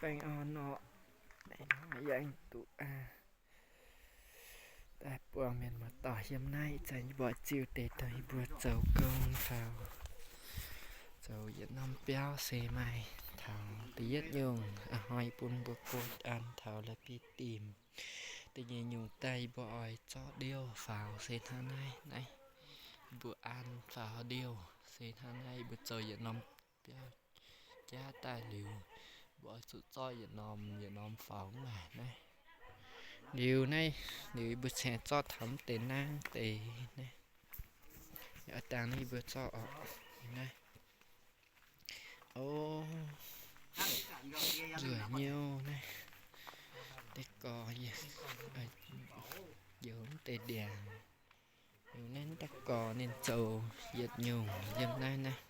Baengh orn orqc. Yie aengx duqv daaih buangh mienh muoz-doic yiem naaiv ih zanc yie mbuo ziux deix dongh yie mbuo zoux gong taux, zoux yietc norm biauv se maaih taux da'yietv nyungc, a'hnoi bun mbuo buatc an taux la'bieiv-dimc. Da'nyeic nyungc daaih yie mbuo oix zorqv ndiouh faaux se hnangv naaiv. Naaiv mbuo an faaux ndiouh se hnangv naaiv, mbuo zoux yietc norm biauv jaav daaih liuz, mbuo oix zuqc zorqv yietc norm yietc norm faaux mangc naaiv. Liuz naaiv, liuz mbuo cingx zorqv taux mv deix nangv deix naaiv. Yaac dangh naaiv mbuo zorqv orqc. Naaiv, o, nzueic nyei naaiv. Deix gorx, youz mv deix ndiangx. Liuz naaiv da'gorx ninh zoux yietc nyungc yiem naaiv naaiv.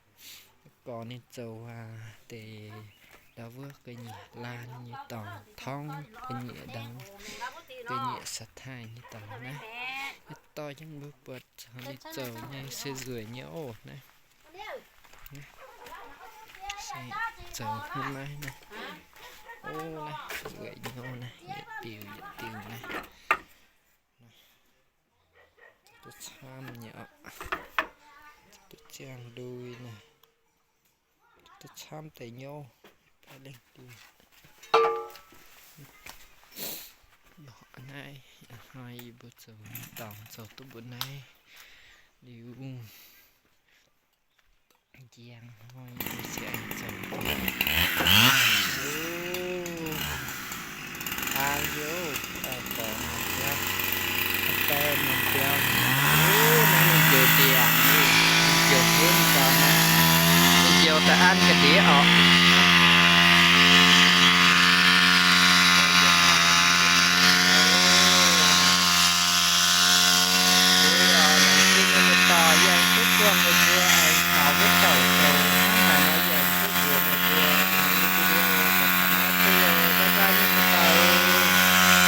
Da'gorx ninh zoux deix ndau wuov ga'nyiec laanh nyei dorngx, torngv ga'nyiec ndau, ga'nyiec sa'taaih nyei dorngx naaiv. Yietc dorh jienv mbuo buatc caux ninh zoux nyei se nzueic nyei oc naaiv. Se zoux hnangv naaiv naaiv. O, naaiv nzueic nyei naaiv, yietc diuh yietc diuh naaiv. Duqv camv nyei oc. Duqv ziangh ndui naaiv. Duqv camv deix nyouv. Baav lengh diuh. Naaiv hnoi yie mbuo zoux dorngx zoux duqv mbuo naaiv liuz. Njang hnoi yie mbuo se aengx zoux. O, aa, liuz daaih borngz biauv, daaih norm biauv. O, naaiv ninh njoux ndiangx, ninh njoux hunv gau naaiv. Ninh njoux daaih an ga'ndiev orqc.